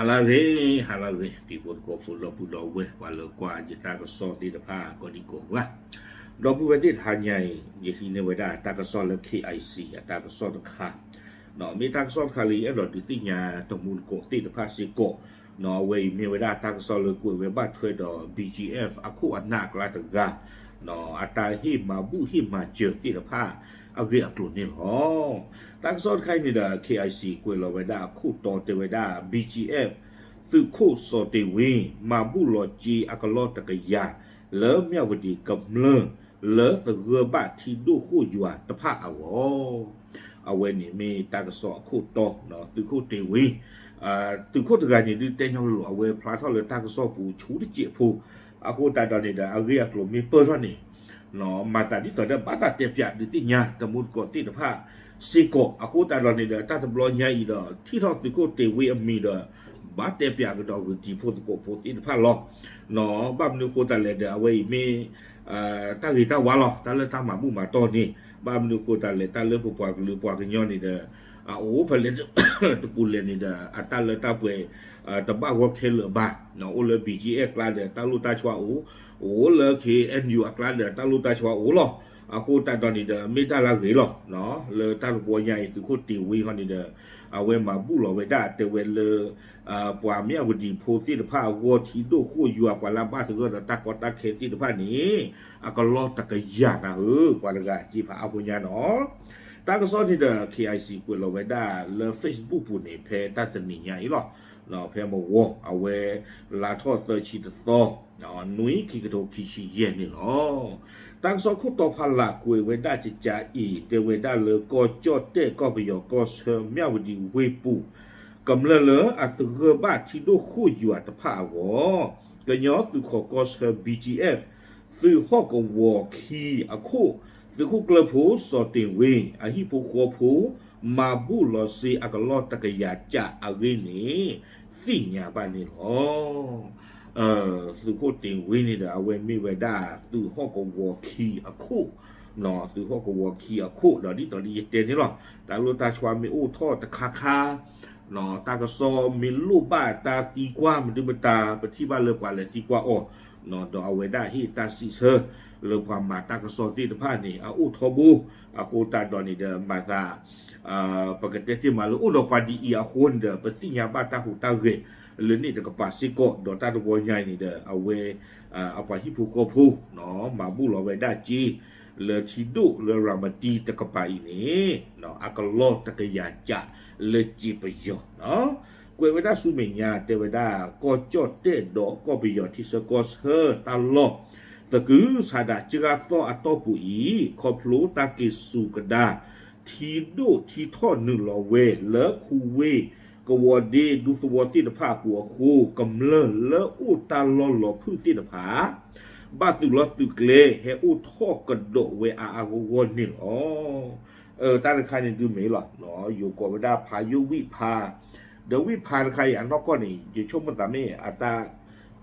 ဟါလၢအဂ့ၤ, ဟါလၢအဂ့ၤ, တံၤဖိသကိးဖိဒီပုၢ်ဒီဝဲၢ် ပှၤလၢကွၢ်ယတၢ်ကစီၣ်သ့ၣ်တဖၣ် ကိးဒံကိးဂၤ, ဒီပုၢ်ဝဲၢ်သ့ၣ်တဖၣ်ညါအံၤ ယဟံးန့ၢ်ဝဲဒၣ်တၢ်ကစီၣ်လၢ KIC အတၢ်ကစီၣ်တခါ, မ့ၢ်တၢ်ကစီၣ်တခါလၢယအဲၣ်ဒိးဒုးသ့ၣ်ညါတံၤဖိသကိးသ့ၣ်တဖၣ်စ့ၢ်ကီး, အဝဲအံၤမ့ၢ်ဝဲဒၣ်တၢ်ကစီၣ်လၢကွဲးဝဲဘၣ်ထွဲဒီး BGF အခိၣ်အနၢ်အကျါတဂၤ အတၢ်ဟ့ၣ်မၤဘူၣ်ဟ့ၣ်မၤစၢၤသ့ၣ်တဖၣ်အဂ့ၢ်အကျိၤန့ၣ်လီၤ. တၢ်ကစီၣ်တခါအံၤန့ၣ်ဒီး KIC ကွဲးလီၤဝဲဒၣ်အခိၣ်တီတဲဝဲဒၣ် BGF သုးခိၣ်စီၤတ့ၢ်ဝ့ မၤဘူၣ်လီၤစ့အကလီၢ်တကယၤ လၢမၠၣ်ဝတံၤကမျၢၢ် လၢသဂၢၢ်ဘၣ်ထံဒိၣ်ဃိၣ်ယွၤတဖၣ်အဂီၢ် အဝဲန့ၣ်မ့ၢ်တၢ်ကစီၣ်အခိၣ်တီ, သုးခိၣ်တ့ၢ်ဝ့, သုးခိၣ်တဂၤန့ၣ်ဒုးတဲညီလိၤလိၤ အဝဲဖျါထီၣ်လၢတၢ်ကစီၣ်ပူၤဆူတစဲးဖိ, အဃိသတးဒီးန့ၣ်ဒီး အဂ့ၢ်အကျိၤမ့ၢ်ပၢၢ်ထီၣ်န့ၣ် မၤသးဒ်သိးဒီးဘၣ်သးတဲပၠးဒုးသ့ၣ်ညါတံၤဖိသကိးသ့ၣ်တဖၣ်စ့ၢ်ကီး, အဃိသတးဒီးန့ၣ်ဒီး တၢ်တဘျီညါအံၤဒီး ထံၣ်ထီၣ်သုးခိၣ်တ့ၢ်ဝ့အမံၤဒီး ဘၣ်တဲပၠးကဒီးဂုာ်တံၤဖိသကိးဖိသ့ၣ်တဖၣ်လီၤ. ဘၣ်မနုၤဃိသတးလဲၣ်ဒီး အဝဲအံၤမ့ၢ် တၢ်ဂ့ၤတၢ်ဝါလီၤ, တၢ်လၢတၢ်မၤဘူၣ်မၤတီၢ်န့ၣ်, ဘၣ်မနုၤဃိသတးလဲၣ် တၢ်လၢပပှၤကလုာ်ပှၤကညီန့ၣ်ဒီး အအိၣ်ဖဲလဲၣ်တပူၤလဲၣ်န့ၣ်ဒီး အတၢ်လၢတၢ်ပှဲၤ တဘၣ်ဂီၢ်ခဲလၢာ်ဘၣ်, အိၣ်လၢ BGF အကျါဒီး တၢ်လိၣ်တၢ်ဆှါအိၣ်, အိၣ်လၢ KNU အကျါဒီး တၢ်လိၣ်တၢ်ဆှါအိၣ်လီၤ. အဃိသတးဒီးန့ၣ်ဒီး မ့ၢ်တၢ်လၢအဂ့ၤလီၤ. လၢတၢ်တဘျီညါအံၤ သုးခိၣ်တ့ၢ်ဝ့ဟီန့ၣ်ဒီး အဝဲမၤဘူၣ်လီၤဝဲဒၣ်တဲဝဲလၢ ပှၤမၠၣ်ဝတံၤဖိသ့ၣ်တဖၣ်အဂီၢ် ထံဒိၣ်ဃိၣ်ယွၤ ပှၤလၢအဘၣ်သဂၢၢ်ဒီးတၢ်ကီတၢ်ခဲသ့ၣ်တဖၣ်န့ၣ် အကလီၢ်တကယၤနၤဧၢ, ပှၤတဂၤစ့ဖးအါဖိညါနီၤ. တၢ်ကစီၣ်န့ၣ်ဒီး KIC ကွဲးလီၤဝဲဒၣ်လၢ Facebook ပူၤန့ၣ် ဖဲတၢ်တနံၤညါအံၤလီၤ. ဖဲမဝီ အဝဲ လါထီၣ်သၢဆံတသီ နွံခံကထိခံဆံယဲၢ်န့ၣ်လီၤ. တၢ်ကစီၣ်ခိၣ်တီဖးလၢ်ကွဲးဝဲဒၣ်ကကးအံၤ တဲဝဲဒၣ်လၢကီၢ်ကၠီၣ်တဲၣ်ကီၢ်ပယီၤကီၢ်ဆၢမၠၣ်ဝတံၤဝ့ၢ်ပူၤ ကမျၢၢ်လၢအသဂၢၢ်ဘၣ်ထံဒိၣ်ဃိၣ်ယွၤတဖၣ်အဂီၢ် ကညီသုးခိးကီၢ်ဆၢ BGF သုးဟီၣ်ကဝီၤခံအခိၣ် သုးခိၣ်ကျၢၢ်ဖိစီၤတ့ၢ်ဝ့ အဟံၣ်ဖိဃီဖိ မၤဘူၣ်လီၤစ့အကလီၢ်တကယၤကးအဂ့ၢ်န့ၣ် သ့ၣ်ညါဘၣ်န့ၣ်လီၤ. သုးခိၣ်တ့ၢ်ဝ့န့ၣ်ဒီး အဝဲမ့ၢ်ဝဲဒၣ်သုးဟီၣ်ကဝီၤခံအခိၣ်, သုးဟီၣ်ကဝီၤခံအခိၣ်ဒီး ဒ်သိးလၢယတဲန့ၣ်လီၤ, တၢ်လိၣ်တၢ်ဆှါမ့ၢ်အိၣ်ထီၣ်တခါခါ တၢ်ကစီၣ်မ့ၢ်လိၣ်ဘၣ်တၢ်သံကွၢ်မနုၤမတၤ ပထံၣ်ဘၣ်လၢပှၤလဲၤသံကွၢ်အီၤ, ဒီးအဝဲဒၣ်ဟ့ၣ်တၢ်စံးဆၢ လၢပှၤမၤတၢ်ကစီၣ်သ့ၣ်တဖၣ်န့ၣ် အအိၣ်ထီဘိ, အဃိသတးဒီးန့ၣ်ဒီး မၤသး ပကတဲတ့ၢ်မးလၢအိၣ်ဒီးပှၤဒ်အံၤအဃိန့ၣ်ဒီး ပသ့ၣ်ညါဘၣ်တၢ်ဟူးတၢ်ဂဲၤ လၢန့ၣ်တကပၤစ့ၢ်ကီး ဒီးတၢ်တဝီညါအံၤန့ၣ်ဒီး အဝဲ အပှၤဟံၣ်ဖိဃီဖိ မၤဘူၣ်လီၤဝဲဒၣ်စ့ လၢထံဒိၣ်လၢရၤမတံတကပၤအံၤန့ၣ် အကလီၢ်တကယၤကးလၢစ့ပယီၤ ကွဲးဝဲဒၣ်ဆူမဲာ်ညါ တဲဝဲဒၣ် ကီၢ်ကၠီၣ်တဲၣ်ဒီးကီၢ်ပယီၤထံဆၢကီၢ်ဆၢတၢ်လီၢ် သကုၤဆးဒးကၠိဃၣ်သီၣ်အတီၢ်ပူၤအံၤ ခီဖျိတၢ်က့ၤစူၤကဒါ ထံဒိၣ်ထံထီၣ်နုာ်လီၤဝဲလၢခူဝ့ၢ်ကဝီၤဒ့ဒူသဝီသ့ၣ်တဖၣ်အပူၤအဃိ ကမျၢၢ်လၢအိၣ်တၢ်လီၢ်လီၤဖုၣ်သ့ၣ်တဖၣ် ဘၣ်သုးလီၢ်သုးကျဲဟဲအိၣ်ထီၣ်ကဒီးဝဲအါအါဂီၢ်ဂီၢ်န့ၣ်လီၤ. တၢ်တခါန့ၣ်ဒုးမ့ၢ်လီၤ, ယိၤကိးဝဲဒၣ်ဖးယိၣ်ဝံၣ်ဖး, ဒီးဝံၣ်ဖးတခါအံၤအနီၢ်ကီၢ်န့ၣ် ယဆိကမိၣ်သးမ့ၢ်အတၢ်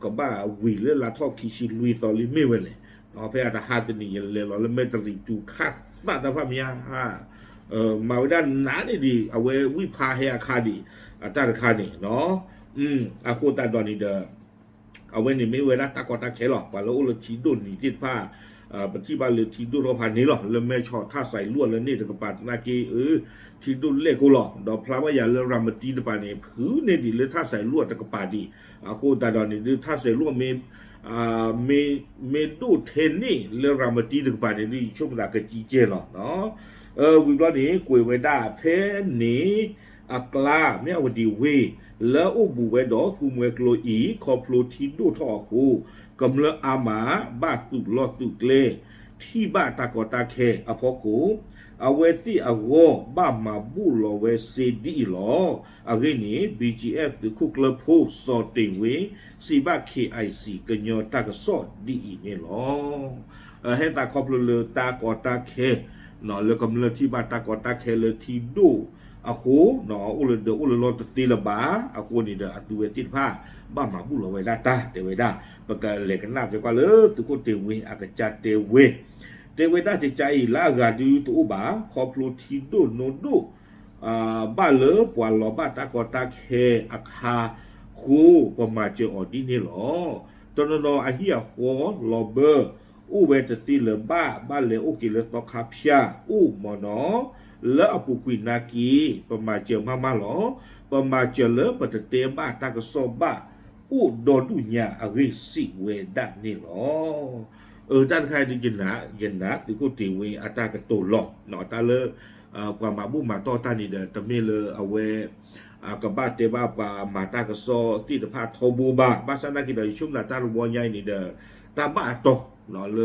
ကဘၣ်ဝံၤလၢလါထီၣ်ခံဆံလွံၢ်သီလံမ့ၢ်ဝဲလဲၣ်, ဖဲအတဟါတနံၤယလဲၤလီၤလၢမဲၣ်တရံးစူၤခးသၣ်တၢ်ဖးမံၤဧါ မၤဝဲဒၣ်နးန့ၣ်ဒံး အဝဲဝံၣ်ဖးဟဲအခါဒံး အတၢ်တခါန့ၣ်, အဃိသတးဒီးန့ၣ်ဒီး အဝဲန့ၣ်မ့ၢ်ဝဲဒၣ်တၢ်ကီတၢ်ခဲလီၤ. ပှၤလၢအိၣ်လၢထံဒိၣ်နံၤသ့ၣ်တဖၣ် ပထံၣ်ဘၣ်လၢထံဒိၣ်ထီၣ်ဖးန့ၣ်လီၤ. လၢမဲၢ်ဆီးထၣ်စဲးလိၣ်လၢန့ၣ်တကပၤသနာ်က့ ထံဒိၣ်လဲၣ်ကိးလီၤ. ဒီးဖျါဘၣ်ယၤလၢရၤမတံတကပၤန့ၣ် ဖုးန့ၢ်ဒံးလၢထၣ်စဲးလိၣ်တကပၤဒံး. အဃိသတးဒီးန့ၣ်ဒုး ထၣ်စဲးလိၣ်မ့ၢ် မ့ၢ်ဒိၣ်ထဲန့ၣ်လၢရၤမတံတကပၤန့ၣ်ဒုး ယဆိကမိၣ်သးကကံကဲလီၤ. ဝံၤဘျီန့ၣ် ကွဲးဝဲဒၣ်ဖဲန့ၣ်အကျါ မၠၣ်ဝတံၤဝ့ၢ် လၢအအိၣ်ဘူးဝဲဒီးသူမှဲကျိအံၤ ခီဖျိထံဒိၣ်ထီၣ်အဃိ ကမျၢၢ်အါမး ဘၣ်သုးလီၢ်သုးကျဲ ထံၣ်ဘၣ်တၢ်ကီတၢ်ခဲအဖီခိၣ် အဝဲသ့ၣ်အဂီၢ်ဘၣ်မၤဘူၣ်လီၤဝဲစ့ဒ်အံၤလီၤ. အဂ့ၢ်န့ၣ် BGF သုးခိၣ်ကျၢၢ်ဖိစီၤတ့ၢ်ဝ့ စံးဘၣ် KIC ကညီတၢ်ကစီၣ်ဒ်အံၤန့ၣ်လီၤ. ဟဲသးခီဖျိလၢတၢ်ကီတၢ်ခဲ လၢကမျၢၢ်ထံၣ်ဘၣ်တၢ်ကီတၢ်ခဲလၢထံဒိၣ်အဃိ အိၣ်လၢဒၢးအိၣ်လၢလီၢ်တသ့လၢၤဘၣ်. အဃိန့ၣ်ဒီး အသုဝဲသ့ၣ်တဖၣ် ဘၣ်မၤဘူၣ်လီၤဝဲဒၣ်တၢ် တဲဝဲဒၣ်. ပကလဲၤကနၣ်ဖဲကွၢ်လၢသုးခိၣ်တ့ၢ်ဝ့အကစၢ်တဲဝဲ တဲဝဲဒၣ်ကကါအံၤ လၢအဂၤဒုးတအိၣ်ဘၣ် ခီဖျိထံဒိၣ်နိဒိၣ် ဘၣ်လၢပှၤလီၤဘၣ်တၢ်ကီတၢ်ခဲအခါ အဃိပမၤစၢၤအီၤဒ်န့ၣ်လီၤ. တနီၤနီၤအဟံၣ်အဃီလီၤဘၢ အိၣ်ဝဲတသ့လၢၤဘၣ် ဘၣ်လဲၤအိၣ်က့ၤလၢသီခါဖၠၣ် အိၣ်မၢ်နီၤ လၢအပူၤကွံာ်နာ်က့ ပမၤစၢၤမးမးလီၤ. ပမၤစၢၤလၢပတတဲဘၣ်တၢ်ကစီၣ်ဘၣ် အိၣ်ဒီဒူၣ်ညါအဂ့ၢ်စံးဝဲဒၣ်န့ၣ်လီၤ. အတၢ်တခါအံၤဒုး ယနာ် ယနာ်သုးခိၣ်တ့ၢ်ဝ့အတၢ်ကတိၤလီၤ. တၢ်လၢ ပှၤမၤဘူၣ်မၤတီၢ်တၢ်န့ၣ်ဒီး တမ့ၢ်လၢအဝဲ ကဘၣ်တဲဘၣ်ပှၤမၤတၢ်ကစီၣ်သ့ၣ်တဖၣ်ထီဘိဘၣ်. ဘၣ်ဆၣ်သနာ်က့ဒီး ယဆိကမိၣ်သးတၢ်တဝီညါအံၤန့ၣ်ဒီး တၢ်ဘၣ်အတီၢ် လၢ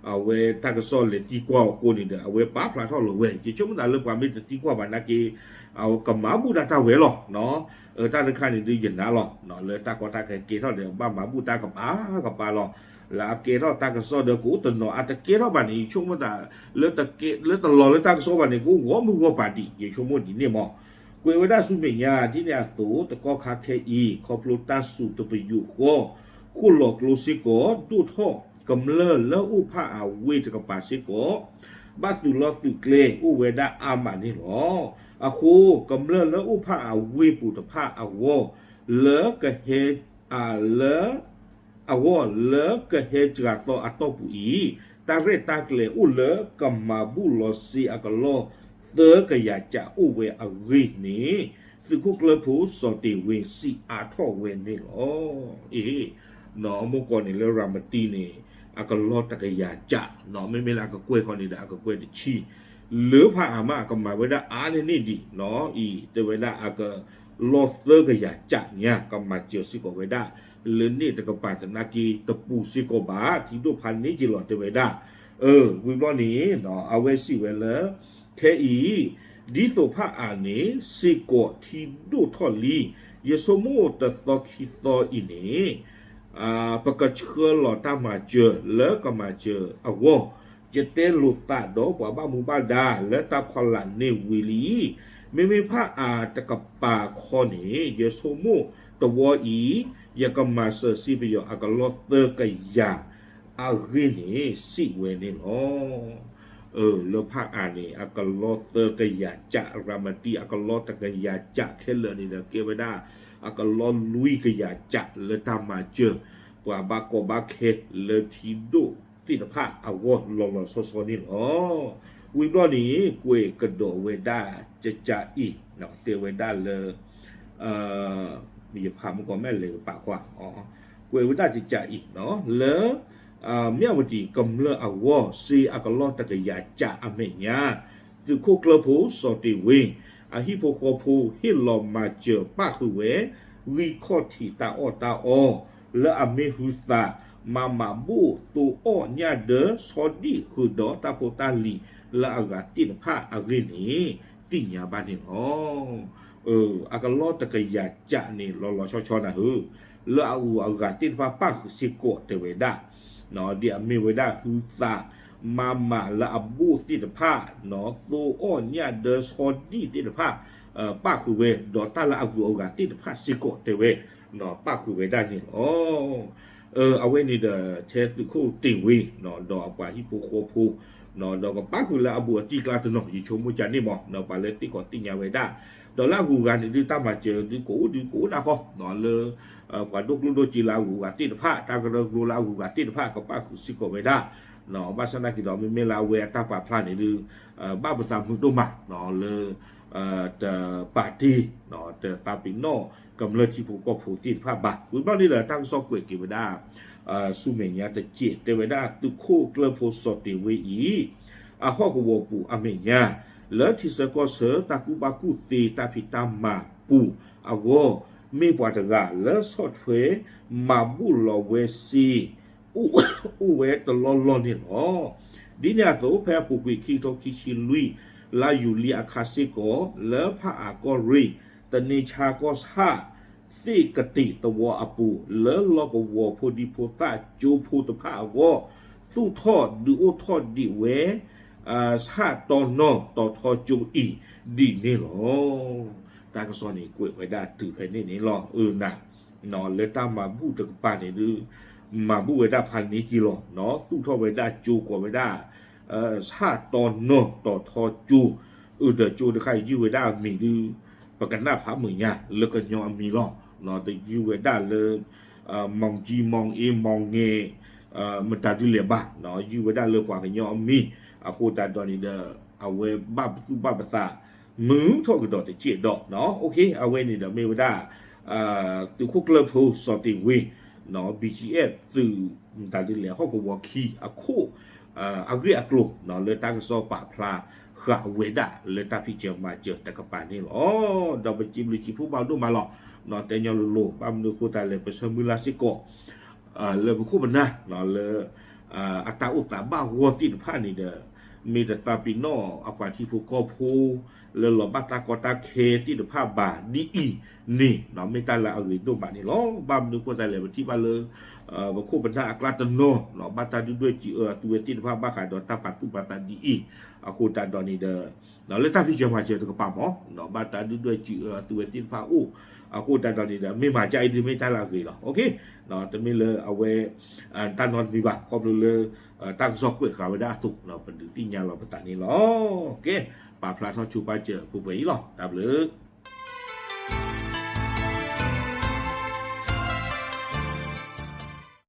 အဝဲတၢ်ကစီၣ်လဲၤသံကွၢ်အဃိန့ၣ်ဒီး အဝဲပာ်ဖျါထီၣ်လီၤဝဲ. ယဆိကမိၣ်သးလၢပှၤမ့ၢ်တသံကွၢ်ဘၣ်နာ်က့ အဝဲကမၤဘူၣ်ဒၣ်တၢ်ဝဲလီၤ. တၢ်တခါန့ၣ်ဒုးယနာ်လီၤ. လၢတၢ်ကီတၢ်ခဲကဲထီၣ်ဒီး ဘၣ်မၤဘူၣ်တၢ်ကပၤကပၤလီၤ. လၢအကဲထီၣ်တၢ်ကစီၣ်ဒီး ကအိၣ်တနီၤ အတကဲထီၣ်ဘၣ်န့ၣ် ယဆိကမိၣ်သး လၢတလီၤလၢတၢ်ကစီၣ်ဘၣ်န့ၣ် ကအိၣ်ဂီၢ်မုၢ်ဂီၢ်ပၤဒံး ယဆိကမိၣ်ဒ်န့ၣ်မး. ကွဲးဝဲဒၣ်ဆူမဲာ်ညါ ဒ်န့ၣ်အသိး တကီၢ်ခါခဲအံၤ ခီဖျိတၢ်စူၤတပယူာ်ဃီ ဃိၣ်လီၤကျိစ့ၢ်ကီး ဒိၣ်ထီၣ်ကမျၢၢ်လၢအိၣ်ဖးအဝ့ၢ်တကပၤစ့ၢ်ကီး ဘၣ်သုးလီၢ်သုးကျဲအိၣ်ဝဲဒၣ်အါမးန့ၣ်လီၤ. အဃိ ကမျၢၢ်လၢအိၣ်ဖးအဝ့ၢ်ပူၤတဖၣ်အဂီၢ် လၢကဟဲ လၢ အဂီၢ်လၢကဟဲစှၤသီအတီၢ်ပူၤအံၤ တၢ်ရဲၣ်တၢ်ကျဲၤအိၣ်လၢကမၤဘူၣ်လီၤစ့အကလီၢ်သၢကယၤကးအိၣ်ဝဲအဂ့ၢ်န့ၣ် သုးခိၣ်ကျၢၢ်ဖိစီၤတ့ၢ်ဝ့စံးအါထီၣ်ဝဲန့ၣ်လီၤ. အ့ မ့ၢ်ကီၢ်န့ၣ်လၢရၤမတံန့ၣ် အကလီၢ်တကယၤကး မ့မ့ၢ်လၢအကကွဲၢ်ခီန့ၣ်ဒီး အကကွဲၢ်တဆံ လၢဖးအါမးကမၤဝဲဒၣ်အါန့ၢ်န့ၢ်ဒံး အံၤ တဲဝဲဒၣ်အကလီၢ်သၢကယၤကးညါ ကမၤစၢၤစ့ၢ်ကီးဝဲဒၣ် လၢန့ၣ်တကပၤသနာ်က့တပူၤစ့ၢ်ကီးဘၣ် ထံဒိၣ်ဖးန့ၢ်က့ၤလီၤတဲဝဲဒၣ် ဝံၤဘျီန့ၣ် အဝဲစံးဝဲလၢ ခဲအံၤ ဒ်သိးဖးအါန့ၣ် စ့ၢ်ကီးထံဒိၣ်ထီၣ်လံ ယဆိကမိၣ်တသီခံသီအံၤန့ၣ် ပကဆှၢလီၤတၢ်မၤစၢၤလၢကမၤစၢၤအဂီၢ် ယတဲလိာ်သးဒီးပှၤဘၣ်မူဘၣ်ဒါလၢတၢ်ဖီလာ်န့ၣ်ဝံၤလံ. မ့မ့ၢ်ဖးအါတကပၤခီန့ၣ် ယဆိကမိၣ်တဝီအံၤ ယကမၤစၢၤစ့ပယီၤအကလီၢ်သၢကယၤအဂ့ၢ်န့ၣ် စံးဝဲန့ၣ်လီၤ. လၢဖးအါန့ၣ် အကလီၢ်သၢကယၤကး ရၤမတံအကလီၢ်တကယၤကးခဲလၢာ်န့ၣ်ဒီး ကဲဝဲဒၣ် အကလီၢ်လွံၢ်ကယၤကးလၢတၢ်မၤစၢၤ ပှၤဘၣ်ကီဘၣ်ခဲလၢထံဒိၣ်သ့ၣ်တဖၣ်အဂီၢ်လီၤလီၤဆီဆီန့ၣ်လီၤ. ဝံၤဘျီန့ၣ် ကွဲးကဒီးဝဲဒၣ်ကကးအံၤ တဲဝဲဒၣ်လၢ ယဖးမုၢ်ကီၢ်မဲာ်လဲၤကပာ်ကွၢ် ကွဲးဝဲဒၣ်ကကးအံၤ လၢ မၠၣ်ဝတံၤကမျၢၢ်အဂီၢ် စ့အကလီၢ်တကယၤကးအမဲာ်ညါ သုးခိၣ်ကျၢၢ်ဖိစီၤတ့ၢ်ဝ့ အဟံၣ်ဖိဃီဖိဟ့ၣ်လီၤမၤစၢၤပၣ်ဃုာ်ဝဲ ဂံၢ်ခီၣ်ထံးတၢ်အီၣ်တၢ်အီ လၢအမ့ၢ်ဟုသး မၤမးဘိၣ်သိအီၣ်ညၣ်ဒၢ ဆီဒံၣ်ဃုာ်ဒီးတၢ်ဖိတၢ်လံၤ လၢအဂၤသ့ၣ်တဖၣ်အဂ့ၢ်န့ၣ် သ့ၣ်ညါဘၣ်န့ၣ်လီၤ. အကလီၢ်တကယၤကးန့ၣ် လီၤလီၤဆီဆီနၤဧၢ, လၢအဂုၤအဂၤသ့ၣ်တဖၣ်ပၣ်ဃုာ်စ့ၢ်ကီးတဲဝဲဒၣ်, ဒ်အမ့ၢ်ဝဲဒၣ်ဟုသး မၤမးလၢအဘိၣ်သ့ၣ်တဖၣ်, သိအီၣ်ညၣ်ဒၢဆီဒံၣ်သ့ၣ်တဖၣ် ပၣ်ဃုာ်ဝဲ, ဒီးတၢ်လၢအဂုၤအဂၤသ့ၣ်တဖၣ်စ့ၢ်ကီးတဲဝဲ ပၣ်ဃုာ်ဝဲဒၣ်န့ၣ်လီၤ. အဝဲန့ၣ်ဒီး ထဲသုးခိၣ်တ့ၢ်ဝ့ ဒီးအပှၤဟံၣ်ဖိဃီဖိ ဒီးကပၣ်ဃုာ်လၢအဘူးအတံၢ်ကျါတနီၤ ယဆိကမိၣ်ကန့ၣ်မး ပှၤလၢသ့ၣ်ကီးသ့ၣ်ညါဝဲဒၣ်, ဒီးလၢအဂုၤအဂၤန့ၣ်ဒုး တၢ်မၤစၢၤဒုးကအိၣ်ဒုးကအိၣ်ဒၣ်ဃီ လၢ ပှၤဒိၣ်ကျိၣ်ဒိၣ်စ့လၢအဂုၤအဂၤသ့ၣ်တဖၣ် တၢ်ကရၢကရိလၢအဂုၤအဂၤသ့ၣ်တဖၣ် ကပၣ်ဃုာ်စ့ၢ်ကီးဝဲဒၣ်, ဘၣ်ဆၣ်သနာ်က့ဒီး မ့မ့ၢ်လၢအဝဲအတၢ်ပာ်ဖျါန့ၣ်ဒုး ဘၣ်ပသးမုာ်ဒိၣ်မး လၢ တပာ်တ့ၢ် တသးပ့ၤနီၣ်ကမျၢၢ်ထံဖိကီၢ်ဖိသ့ၣ်တဖၣ်ဘၣ်. ဝံၤဘျီန့ၣ်ဒီး တၢ်ကစီၣ်ကွဲးက့ၤဝဲဒၣ် ဆူမဲာ်ညါတစဲး တဲဝဲဒၣ်သုးခိၣ်ကျၢၢ်ဖိစီၤတ့ၢ်ဝ့အံၤ အဟီၣ်ကဝီၤပူၤအမဲာ်ညါ လၢထံဆၢကီၢ်ဆၢတၢ်ကူၣ်ဘၣ်ကူၣ်သ့တၢ်ဖံးတၢ်မၤပူၤအဂီၢ် မ့ၢ်ပှၤတဂၤလၢဆီၣ်ထွဲမၤဘူၣ်လီၤဝဲစ့ အိၣ်ဝဲတလီၢ်လီၢ်န့ၣ်လီၤ. ဒ်န့ၣ်အသိး ဖဲအပူၤကွံာ်ခံကထိခံဆံလွံၢ် လါယူၤလံအခါစ့ၢ်ကီး လၢဖၣ်အၣ်ကီၢ်ရ့ၣ် တန့ဆါကီၢ်ဆၣ် သ့ၣ်ကတ့ၢ်သဝီအပူၤ လၢလီၢ်ကဝီၤဖိဒံဖိသၣ်ကၠိဖိတဖၣ်အဂီၢ် သူၣ်ထီၣ်ဒုးအိၣ်ထီၣ်ဒံးဝဲ ဆၣ်တီနီၢ်တီၤထီကၠိအံၤဒ်န့ၣ်လီၤ. တၢ်ကစီၣ်န့ၣ်ကွဲးဝဲဒၣ်တုၤဖဲန့ၣ်န့ၣ်လီၤ. အၢနၤ လၢတၢ်မၤဘူၣ်တကပၤန့ၣ်ဒုး မၤဘူၣ်ဝဲဒၣ်ဖးန့ၢ်က့ၤလီၤ. သူၣ်ထီၣ်ဝဲဒၣ်ကၠိကိးဝဲဒၣ် ဆၣ်တီနီၢ်တီၤထီကၠိ, အၢ ဒီးကၠိတခါအံၤယုၢ်ဝဲဒၣ်အမံၤဒုး ပကနၣ်ဖးမုာ်ညါ လၢကညီအမံၤလီၤ. တယုၢ်ဝဲဒၣ်လၢ မီၣ်ကၠံ မီၣ်အ့ မီၣ်ငဲၤ မတၤဒုလဲၣ်ဘၣ်, ယုၢ်ဝဲဒၣ်လၢပှၤကညီအမံၤ, အဃိသတးဒီးန့ၣ်ဒီး အဝဲဘၣ်ပသူၣ်ဘၣ်ပသး မုာ်ထီၣ်ကဒီးတစဲးဒီး, အဝဲန့ၣ်ဒီးမ့ၢ်ဝဲဒၣ် သုးခိၣ်ကျၢၢ်ဖိစီၤတ့ၢ်ဝ့ BGF သုးမတၤဒုလဲၣ် ဟီၣ်ကဝီၤခံအခိၣ် အဂ့ၢ်အကျိၤ လၢတၢ်ကစီၣ်ပာ်ဖျါဃာ်ဝဲဒၣ်လၢတၢ်ဖံးစၢၤမၤစၢၤတကပၤန့ၣ်လီၤ. ဒီးပစံးဘျုးစံးဖှိၣ်ဘၣ်ဒိၣ်မးလီၤ. တဲညီလိၤလိၤ ဘၣ်မနုၤအဃိသတးလဲၣ် ပဆၢမုၢ်လၢ်စ့ၢ်ကီး လၢပခိၣ်ပနၢ် လၢ အတၢ်အိၣ်သးဘၣ်ဂီၢ်သ့ၣ်တဖၣ်န့ၣ်ဒီး မ့ၢ်တသးပ့ၤနီၣ်အပှၤထံဖိကီၢ်ဖိ လၢလီၤဘၣ်တၢ်ကီတၢ်ခဲသ့ၣ်တဖၣ်ဘၣ်ဒ်အံၤန့ၣ် မ့ၢ်တၢ်လၢအဂ့ၤဒိၣ်မးန့ၣ်လီၤ. ဘၣ်မနုၤအဃိသတးလဲၣ် ပထံၣ်ဘၣ်လၢ ပခိၣ်ပနၢ်အကျါတနီၤ ဘၣ်တၢ်ဒုၣ်ဒွဲၣ်စံးအၢအသုဝဲသ့ၣ်တဖၣ်ဘၣ်ဃးဒီးတၢ်ပာ်သူၣ်ပာ်သးဒ်အံၤ အဃိသတးဒီးန့ၣ်ဒီး လၢတၢ်ဖံးစၢၤမၤစၢၤတကပၤမး ဘၣ်တၢ်ဒုၣ်ဒွဲၣ်စံးအၢအသုဝဲသ့ၣ်တဖၣ်အိၣ် အဃိသတးဒီးန့ၣ်ဒီး မ့ၢ်မၤကအံၤဒုးမ့ၢ်တၢ်လၢအဂ့ၤလီၤ. တမ့ၢ်လၢအဝဲ တၢ်နီတမံၤဘၣ် ခီဖျိလၢ တၢ်ကစီၣ်ကွဲးဃာ်ဝဲဒၣ်အသိး ပဒုးသ့ၣ်ညါလီၤပသးန့ၣ်လီၤ. ကဲ ပာ်ဖျါထီၣ်ဆိပာ်စၢၤပှဲၤပှဲၤအံၤလီၤ. တၢ်ဘျုး